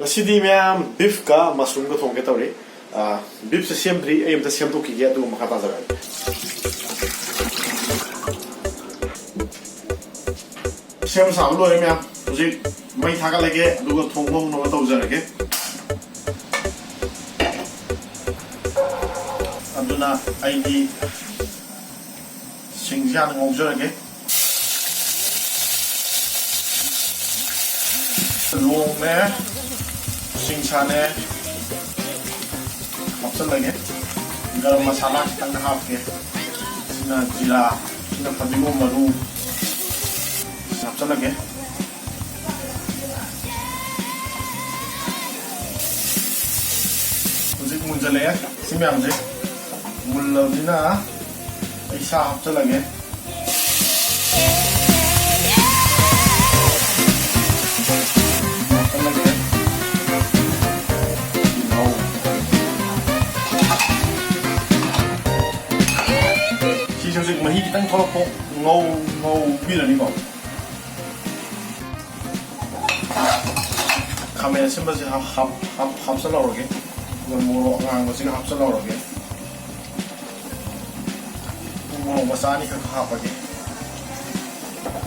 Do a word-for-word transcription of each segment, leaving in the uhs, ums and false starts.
ꯉꯁꯤꯗꯤ ꯃꯌꯥꯝ beef ꯀ mushroom ꯒ ꯊꯣꯡꯒꯦ ꯇꯧꯔꯤ꯫ ꯑ, beef ꯁꯦ ꯁꯦꯝꯗ꯭ꯔꯤ, ꯑꯩ ꯑꯝꯇ ꯁꯦꯝꯗꯣꯛꯈꯤꯒꯦ, ꯑꯗꯨꯒ ꯃꯈꯥ ꯇꯥꯖꯔꯛꯑꯒꯦ꯫ ꯁꯦꯝ ꯁꯥꯕ ꯂꯣꯏꯔꯦ ꯃꯌꯥꯝ꯫ ꯍꯧꯖꯤꯛ ꯃꯩ ꯊꯥꯒꯠꯂꯒꯦ, ꯑꯗꯨꯒ ꯊꯣꯡꯕ ꯍꯧꯅꯕ ꯇꯧꯖꯔꯒꯦ꯫ ꯑꯗꯨꯅ ꯑꯩꯗꯤ ꯁꯤꯡꯁꯦ ꯍꯥꯟꯅ ꯉꯧꯖꯔꯒꯦ꯫ ꯂꯣꯡꯅꯦ, ꯁꯤꯡꯁꯥꯅꯦ ꯍꯥꯞꯆꯜꯂꯒꯦ꯫ ꯒꯔꯝ ꯃꯁꯥꯂꯥ ꯈꯤꯇꯪ ꯍꯥꯞꯀꯦ꯫ ꯁꯤꯅ ꯖꯤꯔꯥ, ꯁꯤꯅ ꯐꯗꯤꯒꯣꯝ ꯃꯔꯨ꯫ ꯁꯤ ꯍꯥꯞꯆꯜꯂꯒꯦ꯫ ꯍꯧꯖꯤꯛ ꯃꯨꯟꯖꯜꯂꯛꯑꯦ꯫ ꯁꯤ ꯃꯌꯥꯝꯁꯦ ꯃꯨꯜꯂꯕꯅꯤꯅ ꯑꯩ ꯁꯥ ꯍꯥꯞꯆꯜꯂꯒꯦ꯫ ꯍꯥꯞꯆꯜꯂꯒꯦ꯫ ꯇꯤꯜꯍꯧ꯫ ꯁꯤꯁꯦ ꯍꯧꯖꯤꯛ ꯃꯍꯤ ꯈꯤꯇꯪ ꯊꯣꯛꯂꯛꯄ ꯉꯧ-, ꯉꯧꯕꯤꯔꯅꯤꯀꯣ꯫ ꯈꯥꯃꯦꯟ ꯑꯁꯤꯟꯕꯁꯦ ꯍꯥꯞ-, ꯍꯥꯞ-, ꯍꯥꯞ-, ꯍꯥꯞꯆꯜꯍꯧꯔꯒꯦ꯫ ꯑꯗꯨꯒ ꯃꯣꯔꯣꯛ ꯑꯉꯥꯡꯕꯁꯤꯒ ꯍꯥꯞꯆꯜꯍꯧꯔꯒꯦ꯫ ꯃꯣꯔꯣꯛ ꯃꯆꯥ ꯑꯅꯤꯈꯛ ꯍꯥꯞꯄꯒꯦ꯫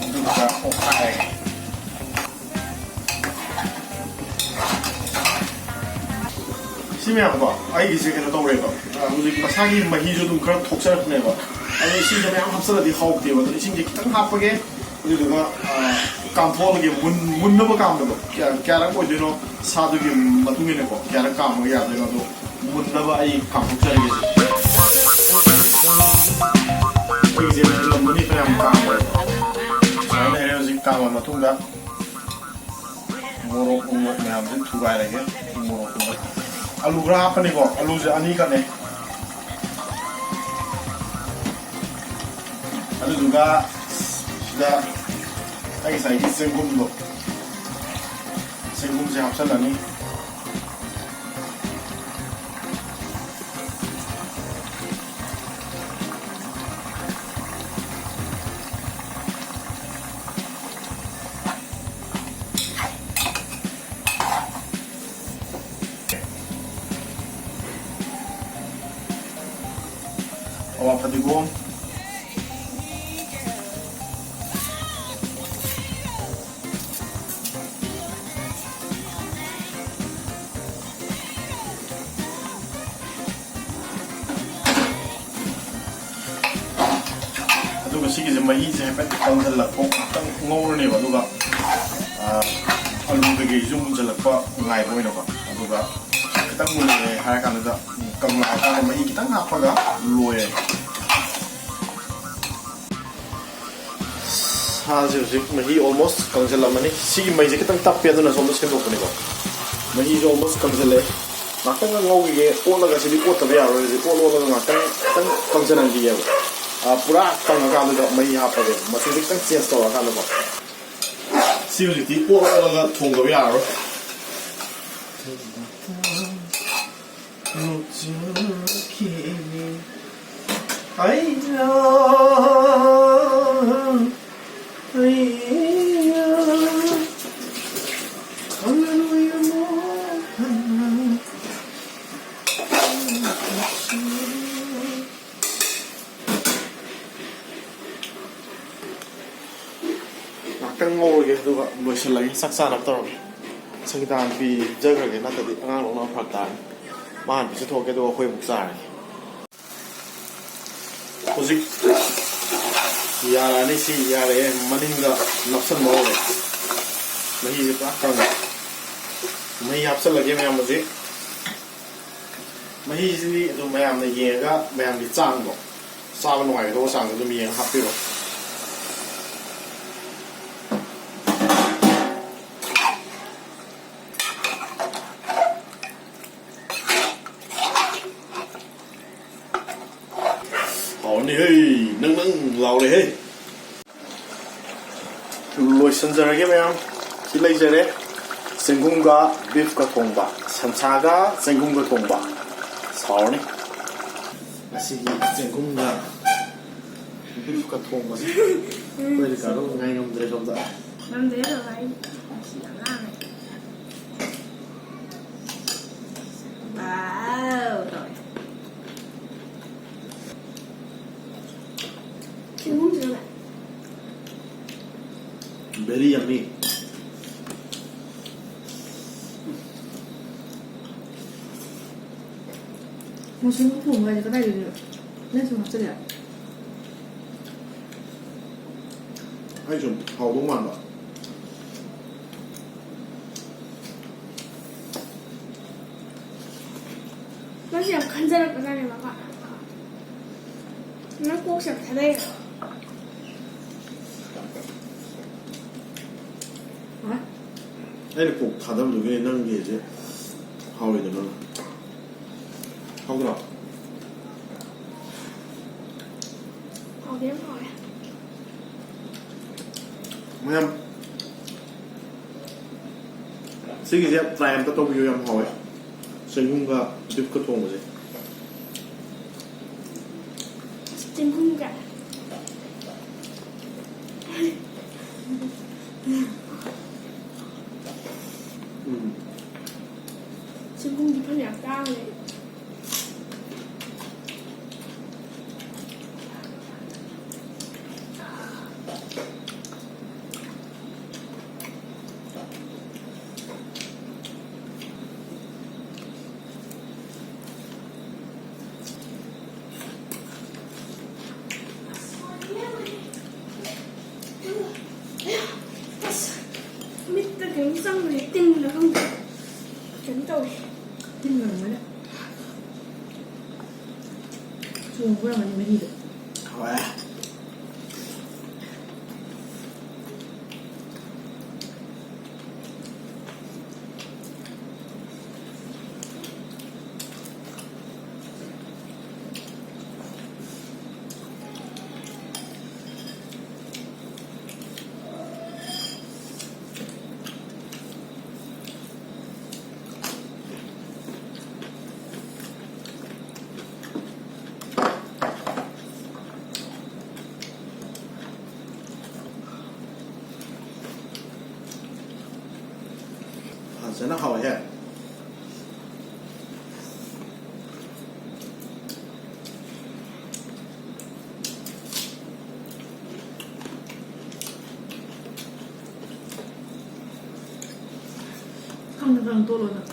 ꯑꯗꯨꯒ ꯑꯣꯠꯈꯥꯏꯔꯒꯦ꯫ ꯁꯤ ꯃꯌꯥꯝꯀꯣ, ꯑꯩꯒꯤꯁꯦ ꯀꯩꯅꯣ ꯇꯧꯔꯦꯕ, ꯑ, ꯍꯧꯖꯤꯛ ꯃꯁꯥꯒꯤ ꯃꯍꯤꯁꯨ ꯑꯗꯨꯝ ꯈꯔ ꯊꯣꯛꯆꯔꯛꯄꯅꯦꯕ꯫ ꯑꯗꯣ ꯏꯁꯤꯡꯁꯦ ꯃꯌꯥꯝ ꯍꯥꯞꯆꯜꯂꯗꯤ ꯍꯥꯎꯇꯦꯕ꯫ ꯑꯗꯣ ꯏꯁꯤꯡꯁꯦ ꯈꯤꯇꯪ ꯍꯥꯞꯄꯒꯦ, ꯑꯗꯨꯗꯨꯒ, ꯑ, ꯀꯥꯝꯊꯣꯛꯑꯒꯦ꯫ ꯃꯨꯟ-, ꯃꯨꯟꯅꯕ ꯀꯥꯝꯕꯗꯣ ꯀꯌꯥ-, ꯀꯌꯥꯔꯛ ꯑꯣꯏꯗꯣꯏꯅꯣ, ꯁꯥꯗꯨꯒꯤ ꯃꯇꯨꯡ ꯏꯟꯅꯀꯣ, ꯀꯌꯥꯔꯛ ꯀꯥꯝꯃꯒ ꯌꯥꯗꯣꯏꯅꯣ, ꯑꯗꯣ ꯃꯨꯟꯅꯕ ꯑꯩ ꯀꯥꯝꯊꯣꯛꯆꯔꯒꯦ꯫ ꯑꯩꯒꯤꯁꯦ ꯃꯨꯜꯂꯝꯃꯅꯤ, ꯐꯅꯌꯥꯝ ꯀꯥꯝꯈ꯭ꯔꯦ꯫ ꯁꯨꯃꯥꯏꯅ ꯂꯩꯔꯦ꯫ ꯍꯧꯖꯤꯛ ꯀꯥꯝꯃ ꯃꯇꯨꯡꯗ ꯃꯣꯔꯣꯛ ꯎ ꯃꯣꯔꯣꯛ ꯃꯌꯥꯝꯁꯦ ꯊꯨꯒꯥꯏꯔꯒꯦ꯫ ꯎ ꯃꯣꯔꯣꯛ ꯀꯨꯝꯕ꯫ ꯑꯂꯨ ꯈꯔ ꯍꯥꯞꯄꯅꯤꯀꯣ, ꯑꯂꯨꯁꯦ ꯑꯅꯤꯈꯛꯅꯦ꯫ ꯑꯗꯨꯗꯨꯒ ꯁꯤꯗ ꯑꯩ ꯉꯁꯥꯏꯒꯤ ꯆꯦꯡꯒꯨꯝꯗꯣ, ꯆꯦꯡꯒꯨꯝꯁꯦ ꯍꯥꯞꯆꯜꯂꯅꯤ꯫ ꯐꯗꯤꯒꯣꯝ꯫ ꯑꯗꯨꯒ ꯁꯤꯒꯤꯁꯦ ꯃꯍꯤꯁꯦ ꯍꯥꯏꯐꯦꯠ ꯀꯪꯁꯤꯜꯂꯛꯄ ꯉꯥꯛꯇꯪ ꯉꯧꯔꯅꯦꯕ, ꯑꯗꯨꯒ ꯑꯥ, ꯑꯂꯨ ꯀꯩꯀꯩꯁꯨ ꯃꯨꯟꯁꯤꯜꯂꯛꯄ ꯉꯥꯏꯕ ꯑꯣꯏꯅꯀꯣ꯫ ꯑꯗꯨꯒ ꯈꯤꯇꯪ ꯃꯨꯜꯂꯛꯑꯦ ꯍꯥꯏꯔ ꯀꯥꯟꯗꯨꯗ, ꯎꯝ, ꯀꯪꯂꯛꯑꯀꯥꯟꯗ ꯃꯍꯤ ꯈꯤꯇꯪ ꯍꯥꯞꯄꯒ ꯂꯣꯏꯔꯦ꯫ ꯁꯥꯁꯦ ꯍꯧꯖꯤꯛ ꯃꯍꯤ almost ꯀꯪꯁꯤꯜꯂꯝꯃꯅꯤ꯫ ꯁꯤꯒꯤ ꯃꯩꯁꯦ ꯈꯤꯇꯪ ꯇꯞꯄꯦ, ꯑꯗꯨꯅ ꯁꯣꯝꯗ ꯁꯦꯝꯗꯣꯛꯄꯅꯤꯀꯣ꯫ ꯃꯍꯤꯁꯨ almost ꯀꯪꯁꯤꯜꯂꯛꯑꯦ꯫ ꯉꯥꯛꯇꯪꯒ ꯉꯧꯈꯤꯒꯦ, ꯑꯣꯠꯂꯒ, ꯁꯤꯗꯤ ꯑꯣꯠꯇꯕ ꯌꯥꯔꯣꯏ꯫ ꯍꯧꯖꯤꯛ ꯑꯣꯠ ꯑꯣꯠꯂꯒ ꯉꯥꯛꯇꯪ, ꯈꯤꯇꯪ ꯀꯪꯁꯤꯜꯍꯟꯈꯤꯒꯦꯕ꯫ ꯑꯥ, ꯄꯨꯔꯥ ꯀꯪꯉꯀꯥꯟꯗꯨꯗ ꯃꯍꯤ ꯍꯥꯞꯄꯒꯦ, ꯃꯆꯨꯁꯦ ꯈꯤꯇꯪ change ꯇꯧꯔꯀꯥꯟꯗꯀꯣ꯫ ꯁꯤ ꯍꯧꯖꯤꯛꯇꯤ ꯑꯣꯠ ꯑꯣꯠꯂꯒ ꯊꯣꯡꯗꯕ ꯌꯥꯔꯔꯣꯏ꯫ ꯉꯥꯛꯇꯪ ꯉꯧꯔꯒꯦ, ꯑꯗꯨꯒ ꯂꯣꯏꯁꯤꯜꯂꯒꯦ, ꯆꯥꯛ ꯆꯥꯅꯕ ꯇꯧꯔꯒꯦ꯫ ꯁꯪꯒꯤꯇꯥꯅ ꯄꯤꯖꯈ꯭ꯔꯒꯦ, ꯅꯠꯇ꯭ꯔꯗꯤ ꯑꯉꯥꯡ ꯂꯧꯅꯕ ꯐꯔꯛ ꯇꯥꯔꯅꯤ꯫ ꯃꯥ ꯍꯥꯟꯅ ꯄꯤꯖꯊꯣꯛꯑꯒꯦ, ꯑꯗꯨꯒ ꯑꯩꯈꯣꯏ ꯑꯃꯨꯛ ꯆꯥꯔꯒꯦ꯫ ꯍꯧꯖꯤꯛ ꯌꯥꯔꯛꯑꯅꯤ, ꯁꯤ ꯌꯥꯔꯛꯑꯦ, ꯃꯅꯤꯡꯗ ꯅꯞꯁꯟꯕ ꯍꯧꯔꯦ꯫ ꯃꯍꯤꯁꯦ ꯄꯨꯔꯥ ꯀꯪꯉꯦ꯫ ꯃꯍꯤ ꯍꯥꯞꯆꯜꯂꯒꯦ ꯃꯌꯥꯝ ꯍꯧꯖꯤꯛ꯫ ꯃꯍꯤꯁꯤꯗꯤ ꯑꯗꯨꯝ ꯃꯌꯥꯝꯅ ꯌꯦꯡꯉꯒ, ꯃꯌꯥꯝꯒꯤ ꯆꯥꯡꯗꯣ, ꯆꯥꯕ ꯅꯨꯡꯉꯥꯏꯒꯗꯧꯕ ꯆꯥꯡꯗꯣ ꯑꯗꯨꯝ ꯌꯦꯡꯉ ꯍꯥꯞꯄꯤꯔꯣ꯫ ꯍꯥꯎꯔꯅꯤ ꯍꯦ, ꯅꯪ ꯅꯪ ꯂꯥꯎꯔꯦ ꯍꯦ꯫ ꯂꯣꯏꯁꯤꯟꯖꯔꯒꯦ ꯃꯌꯥꯝ꯫ ꯁꯤ ꯂꯩꯖꯔꯦ꯫ ꯆꯦꯡꯒꯨꯝꯒ beef ꯀ ꯊꯣꯡꯕ, ꯁꯟꯁꯥꯒ ꯆꯦꯡꯒꯨꯝꯒ ꯊꯣꯡꯕ꯫ ꯁꯥꯎꯔꯅꯤ꯫ ꯉꯁꯤꯒꯤ ꯆꯦꯡꯒꯨꯝꯒ beef ꯀ ꯊꯣꯡꯕꯁꯦ ꯑꯩꯈꯣꯏ ꯔꯤꯀꯥꯔꯗꯣ ꯉꯥꯏ ꯉꯝꯗ꯭ꯔꯦ ꯁꯣꯝꯗ꯫ ꯉꯝꯗ꯭ꯔꯦ ꯕꯕꯥ, ꯑꯩ ꯉꯁꯤ ꯌꯥꯝ ꯂꯥꯝꯃꯦ꯫ ꯋꯥꯎ ꯇꯧꯔꯦ꯫ ꯃꯁꯔꯨꯝ ꯊꯣꯡꯕ ꯍꯥꯏꯁꯦ ꯀꯗꯥꯏꯗꯒꯤꯅꯣ? ꯅꯪ ꯁꯨꯝ ꯍꯥꯞꯆꯤꯜꯂꯤꯔꯣ? ꯑꯩ ꯁꯨꯝ ꯍꯥꯎꯗꯧ ꯃꯥꯟꯕ꯫ ꯅꯪꯁꯦ ꯌꯥꯝ ꯈꯟꯖꯔꯛꯄꯖꯥꯠꯅꯦ, ꯃꯃꯥ꯫ ꯅꯪ ꯀꯣꯛꯁꯦ ꯌꯥꯝ ꯊꯥꯗꯩꯌꯦ꯫ ꯍꯥ? ꯑꯩꯅ ꯀꯣꯛ ꯊꯥꯗꯕꯗꯨꯒꯤꯅꯦ ꯅꯪꯒꯤꯁꯦ ꯍꯥꯎꯔꯤꯗꯣ ꯅꯪ꯫ ꯍꯥꯎꯗ꯭ꯔꯣ? ꯍꯥꯎꯗꯤ ꯌꯥꯝ ꯍꯥꯎꯋꯦ꯫ ꯃꯌꯥꯝ, ꯁꯤꯒꯤꯁꯦ try ꯑꯝꯇ ꯇꯧꯕꯤꯌꯨ, ꯌꯥꯝ ꯍꯥꯎꯋꯦ꯫ ꯆꯦꯡꯒꯨꯝꯒ beef ꯀ ꯊꯣꯡꯕꯁꯦ꯫ ꯆꯦꯡꯒꯨꯝꯒ꯫ ꯎꯝ꯫ ꯆꯦꯡꯒꯨꯝꯗꯤ ꯐꯅꯌꯥꯝ ꯇꯥꯡꯉꯦ꯫ ꯑꯁ, ꯃꯤꯠꯇ ꯀꯩꯅꯣꯝ ꯆꯪꯈ꯭ꯔꯦ, ꯇꯤꯟꯂ ꯈꯪꯗꯦ꯫ ꯀꯩꯅꯣ ꯇꯧꯔꯦ꯫ ꯇꯤꯟ ꯑꯣꯏꯔꯝꯒꯅꯤ꯫ ꯆꯣꯡꯕ ꯑꯣꯏꯔꯝꯒꯅꯤ ꯃꯍꯤꯗꯣ꯫ ꯍꯥꯎꯋꯦ꯫ ꯐꯖꯅ ꯍꯥꯎꯋꯦꯍꯦ꯫ ꯈꯪꯗꯦ, ꯈꯪꯗꯦ, ꯇꯣꯠꯂꯣ ꯅꯪ꯫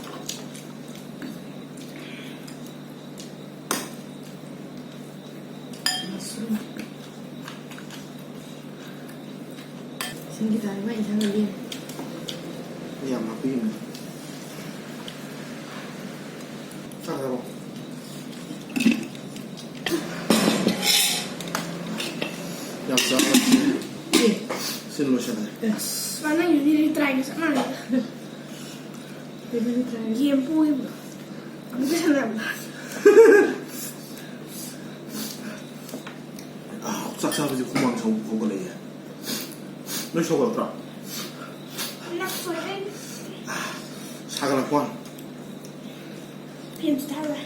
ꯃꯥꯏ ꯏꯟꯁꯥꯡ ꯂꯦꯝꯃꯦ꯫ ꯑꯩ ꯌꯥꯝ ꯍꯥꯞꯄꯤꯒꯅꯨ꯫ ꯆꯥꯛ ꯆꯥꯔꯕꯣ? ꯌꯥꯝ ꯆꯥꯔꯕꯣ? ꯑꯦ꯫ ꯁꯤ ꯂꯣꯏꯁꯜꯂꯦ꯫ ꯑꯁ꯫ ꯃꯥ ꯅꯪꯒꯤꯗꯤ ꯇ꯭ꯔꯥꯏꯒ ꯆꯞ ꯃꯥꯟꯅꯩꯗ꯫ ꯀꯩꯅꯣ ꯇ꯭ꯔꯥꯏ? ꯒꯦꯝ ꯄꯣꯈꯤꯕꯗꯣ꯫ ꯑꯃꯨꯛꯀ ꯁꯥꯟꯅꯕꯗ꯫ ꯑꯥ, ꯆꯥꯛ ꯆꯥꯕꯁꯦ ꯍꯨꯃꯥꯡ ꯁꯧ-, ꯁꯧꯒꯠꯂꯛꯑꯦ꯫ ꯅꯣꯏ ꯁꯧꯒꯠꯂꯛꯇ꯭ꯔꯣ? ꯅꯛꯁꯨ ꯍꯦꯟ-, ꯁꯥꯒꯠꯂꯛꯄ ꯋꯥꯅꯤ꯫ ꯐꯦꯟꯁꯨ ꯊꯥꯔꯣꯏ꯫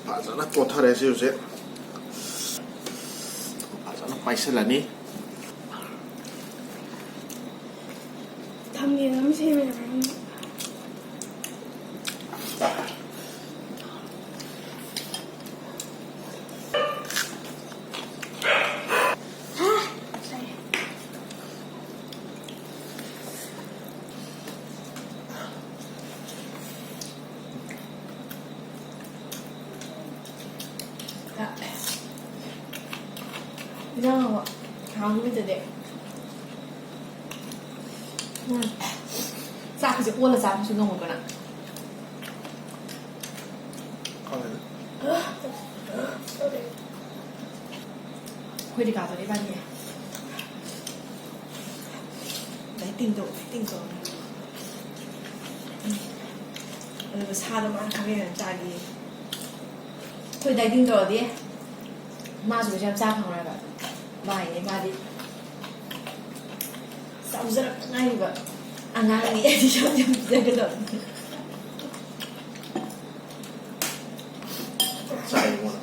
ꯐꯖꯅ ꯀꯣꯠꯊꯔꯦ ꯁꯤ ꯍꯧꯖꯤꯛ꯫ ꯐꯖꯅ ꯄꯥꯏꯁꯤꯜꯂꯅꯤ꯫ ꯊꯝꯅꯦꯜ ꯑꯃ ꯁꯦꯝꯃꯦ꯫ ꯍꯥ! ꯏꯟꯖꯥꯡ ꯍꯥꯎꯕ꯫ ꯍꯥꯎꯕ ꯅꯨꯃꯤꯠꯇꯗꯤ꯫ ꯎꯝ꯫ ꯆꯥꯛꯀꯁꯦ ꯑꯣꯜꯂ ꯆꯥꯕꯁꯨ ꯉꯝꯃꯣꯏꯀꯣ ꯅꯪ? ꯈꯪꯗꯦꯗ꯫ ꯑꯩꯈꯣꯏꯗꯤ ꯀꯥꯗꯣ ꯏꯕꯥꯅꯤ꯫ Dieting ꯇꯧ, dieting ꯇꯧ꯫ ꯎꯝ꯫ ꯑꯗꯨꯒ ꯁꯥꯗꯣ ꯃꯥꯅ ꯈꯪꯍꯦꯟ ꯍꯦꯟꯅ ꯆꯥꯒꯦꯌꯦ꯫ ꯑꯩꯈꯣꯏ dieting ꯇꯧꯔꯗꯤ ꯃꯥꯁꯨ ꯀꯩꯁꯨ ꯌꯥꯝ ꯆꯥ ꯐꯪꯉꯔꯣꯏꯕ꯫ ꯃꯥ ꯍꯥꯏꯅꯦ ꯃꯥꯗꯤ ꯆꯥꯎꯖꯔꯛꯇ ꯉꯥꯏꯔꯤꯕ ꯑꯉꯥꯡꯅꯤ, ꯑꯩꯗꯤ ꯌꯥꯝ ꯌꯥꯝ ꯄꯤꯖꯒꯗꯕꯅꯤ꯫ ꯆꯥꯏ ꯏꯕꯨꯡꯉꯣ꯫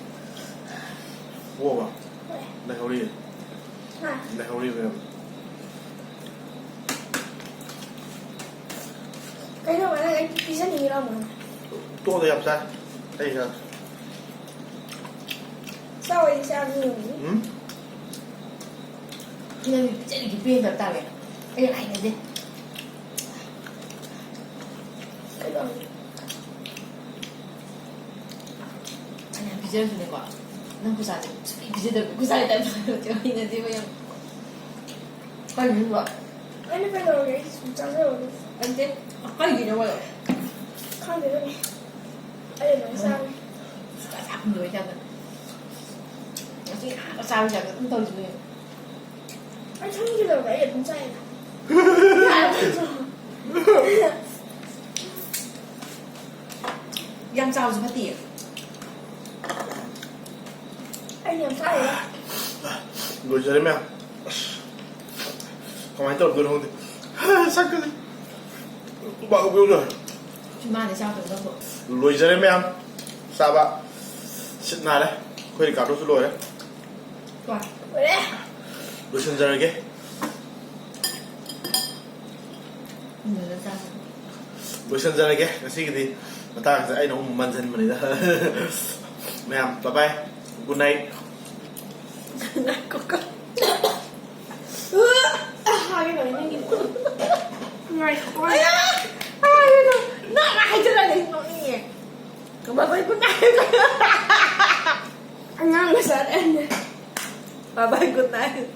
ꯑꯣꯕ? ꯂꯩꯍꯧꯔꯤ꯫ ꯍꯥ? ꯂꯩꯍꯧꯔꯤꯕ ꯌꯥꯝ꯫ ꯀꯩꯅꯣ ꯅꯪ ꯑꯩ ꯄꯤꯖꯅꯤꯡꯉꯤꯔꯣ ꯑꯃꯨꯛ? ꯇꯣꯛꯑꯣꯗ, ꯌꯥꯝ ꯆꯥꯏ꯫ ꯑꯩ ꯆꯥ-, ꯆꯥꯎ, ꯑꯩ ꯆꯥꯕ ꯌꯦꯡꯉꯨ꯫ ꯎꯝ? ꯅꯪꯗꯤ ꯄꯤꯖꯔꯤꯗꯤ ꯄꯦꯟꯗꯕ ꯇꯥꯔꯦ꯫ ꯑꯩ ꯌꯥꯝ ꯍꯩꯅꯗꯦ꯫ ꯀꯩꯗꯧꯔꯒꯦ? ꯐꯅꯌꯥꯝ ꯄꯤꯖꯔꯁꯨꯅꯦꯀꯣ, ꯅꯪ ꯈꯨꯠꯆꯥꯁꯦ ꯁꯨꯡꯄꯤ ꯄꯤꯖꯗꯕ ꯈꯨꯠꯆꯥꯒꯤ type ꯇꯧꯋꯦꯕ, ꯍꯩꯅꯗꯦꯕ ꯌꯥꯝ꯫ ꯀꯔꯤꯅꯣ? ꯑꯩꯅ ꯀꯩꯗꯧꯔꯒꯦ? ꯑꯩ ꯁꯨꯝ ꯆꯥꯖꯕꯅꯤ꯫ ꯅꯠꯇꯦ꯫ ꯀꯔꯤꯒꯤꯅꯣ ꯃꯣꯏꯗꯣ? ꯈꯪꯗꯦ ꯑꯗꯨꯝ꯫ ꯑꯩ ꯑꯗꯨꯃꯥꯏꯅ ꯆꯥꯔꯦ꯫ ꯁꯨꯡꯆꯥ ꯆꯥ ꯐꯪꯗꯕꯩ ꯇꯥꯏꯞꯇ꯫ ꯉꯁꯤ ꯑꯍꯥꯟꯕ ꯆꯥꯕꯩ ꯇꯥꯏꯞꯇ ꯑꯗꯨꯝ ꯇꯧꯔꯤꯁꯤꯕꯨ ꯌꯦꯡꯉꯣ꯫ ꯑꯩ ꯈꯪꯗꯦ ꯀꯩꯗꯧꯔꯒꯦ? ꯑꯩ ꯑꯗꯨꯝ ꯆꯥꯏꯌꯦ꯫ ꯌꯥꯝ ꯆꯥꯕꯁꯨ ꯐꯠꯇꯤꯌꯦ꯫ ꯑꯩ ꯌꯥꯝ ꯆꯥꯏꯌꯦ꯫ ꯂꯣꯏꯖꯔꯦ ꯃꯌꯥꯝ꯫ ꯑꯁ, ꯀꯃꯥꯏꯅ ꯇꯧꯔꯗꯣꯏꯅꯣ ꯈꯪꯗꯦ꯫ ꯁꯛꯀꯁꯦ ꯎꯕꯥꯛ ꯎꯕꯥꯛ ꯌꯧꯔꯦ꯫ ꯁꯤ ꯃꯥꯅꯦ ꯆꯥꯗꯕ ꯅꯪꯕꯣ꯫ ꯂꯣꯏꯖꯔꯦ ꯃꯌꯥꯝ꯫ ꯆꯥꯕ ꯁꯤꯠ ꯅꯥꯜꯂꯦ꯫ ꯑꯩꯈꯣꯏ ꯔꯤꯀꯥꯔꯗꯣꯁꯨ ꯂꯣꯏꯔꯦ꯫ ꯀꯣ꯫ ꯂꯣꯏꯔꯦ꯫ ꯂꯣꯏꯁꯤꯟꯖꯔꯒꯦ꯫ ꯎꯝ, ꯆꯥꯁꯤ꯫ ꯂꯣꯏꯁꯤꯟꯖꯔꯒꯦ ꯉꯁꯤꯒꯤꯗꯤ꯫ ꯃꯇꯥꯡꯁꯤꯗ ꯑꯩꯅ ꯑꯃꯨꯛ ꯃꯟꯁꯤꯟꯕꯅꯤꯗ꯫ ꯃꯌꯥꯝ, bye bye, good night꯫ ꯉꯥꯏꯈꯣꯀꯣ꯫ ꯍꯥꯏꯒꯦ ꯇꯧꯋꯦ ꯅꯪꯒꯤ꯫ ꯉꯥꯏꯈꯣ꯫ ꯑꯌꯥ! ꯍꯥꯏꯒꯦ ꯇꯧꯋꯦ꯫ ꯅꯪ ꯍꯥꯏꯖꯤꯜꯂꯗꯤ ꯑꯩ ꯅꯣꯛꯅꯤꯡꯉꯦ꯫ Bye bye, good night꯫ ꯑꯉꯥꯡ ꯃꯆꯥꯗ ꯑꯩꯅ Bye bye, good night꯫